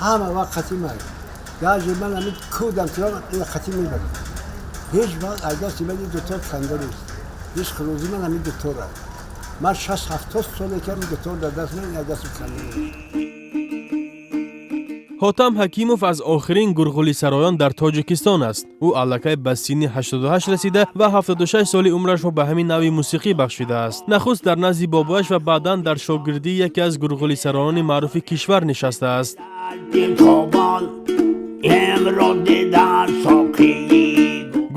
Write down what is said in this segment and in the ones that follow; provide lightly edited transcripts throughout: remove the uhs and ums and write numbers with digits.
Ҳама вақт қати ман, даже ман ҳамин кӯдам кирам, ина қати мебарам. Ҳеҷ вақт аз дасти ман дутор канда нест. Ҳеҷ хирози ман ҳамин дутор аст. Ман 60-70 соле ки ҳамин дутор дар даст ман, аз дастам канда нест. Ҳотам Ҳакимов аз охирин гурғулисароён дар Тоҷикистон аст. Ӯ аллакай ба синни 88 расида ва 76 соли умрашро ба ҳамин навъи мусиқӣ бахшидааст. Нахуст дар назди бобояш ва баъдан дар шогирдии яке аз гурғулисароёни маъруфи кишвар нишастааст. Тобон имрӯз дидан соқии.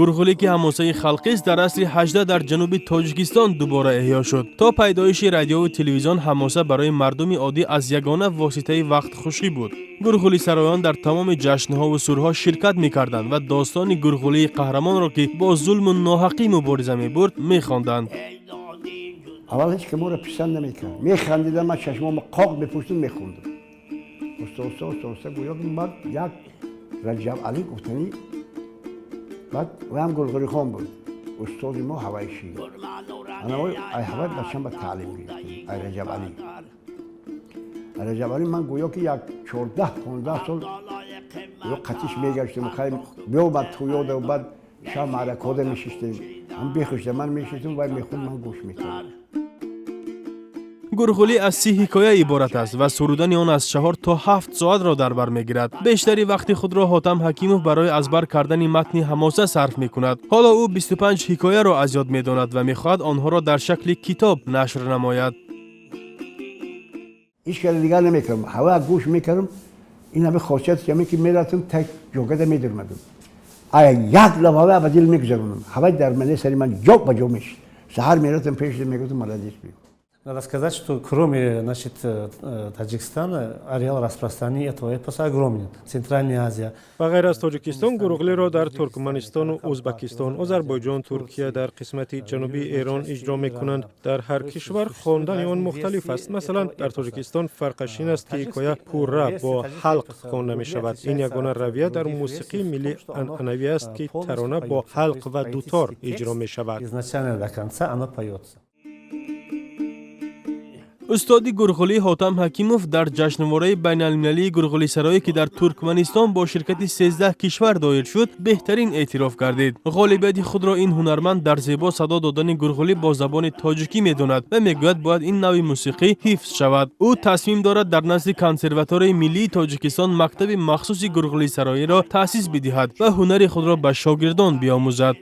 Гурғулӣ, ки ҳамосаи халқист, дар асри 18 дар ҷануби Тоҷикистон дубора эҳё шуд. То пайдоиши радиову телевизион ҳамоса барои мардуми оддӣ аз ягона воситаи вақтхушӣ буд. Гурғулисароён дар тамоми ҷашнҳову сурҳо ширкат мекарданд ва достони гурғулии қаҳрамонро, ки бо зулму ноҳақӣ мубориза мебурд, мехонданд. Аввал ҳеҷ ки моро писанд намекард, механдидам. Ман чашмомо қоқ мепӯштум, мехондам оста оста, оста оста. Гӯё ки баъд як Раҷаб Алӣ гуфтанӣ, баъд ваям гурғулихон буд, устоди мо ҳавайшӣ. Анавой ай ҳавай бачам ба таълим гирифтем, ай Раҷаб Алӣ. Ай Раҷаб Алӣ ман гӯё ки як 14-15 сол ё қатиш мегаштем. Хай, биёмад тӯёда, баъд шаб маъракода мешиштем. Ҳам бехушда ман мешиштем, вай мехонд, ман гӯш мекардам. Гурғулӣ аз 30 ҳикоя иборат аст ва сурудани он аз 4 то 7 соатро дар бар мегирад. Бештари вақти худро Ҳотам Ҳакимов барои аз бар кардани матни ҳамоса сарф мекунад. Ҳоло ӯ 25 ҳикояро аз ёд медонад ва мехоҳад онҳоро дар шакли китоб нашр намояд. Ҳеҷ кара дигар намекардам, ҳава гӯш мекардам. Ин ҳами хосият ҳаме ки мерафтам, так ҷогада медурмадам, ая як лаб ҳава ба дил мегузаронам. Ҳавай дар мане сари ман ҷо ба ҷо мешид. Саҳар мерафтам пеш, мегуфтам: «Молодец». Надо сказать, что кроме, значит, Таджикистана ареал распространения этого эпоса огромен. Центральная Азия. Ба ғайр аз Тоҷикистон, гуруғлиро дар Туркманистону Ӯзбакистон, Озарбойҷон, Туркия, дар қисмати ҷанубии Эрон иҷро мекунанд. Дар ҳар кишвар хондани он мухталиф аст. Масалан, дар Тоҷикистон фарқаш ин аст, ки ҳикоя пурра бо ҳалқ хонда мешавад. Ин ягона равия дар мусиқии миллии анъанавӣ аст, ки тарона бо ҳалқ ва дутор иҷро мешавад. Изначально до конца оно поется. Устоди гурғулӣ Ҳотам Ҳакимов дар ҷашнвораи байналмилалии гурғулисароӣ, ки дар Туркманистон бо ширкати 13 кишвар доир шуд, беҳтарин эътироф гардид. Ғолибияти худро ин ҳунарманд дар зебо садо додани гурғулӣ бо забони тоҷикӣ медонад ва мегӯяд, бояд ин навъи мусиқӣ ҳифз шавад. Ӯ тасмим дорад дар назди Консерваторияи миллии Тоҷикистон мактаби махсуси гурғулисароиро таъсис бидиҳад ва ҳунари худро ба шогирдон биомӯзад.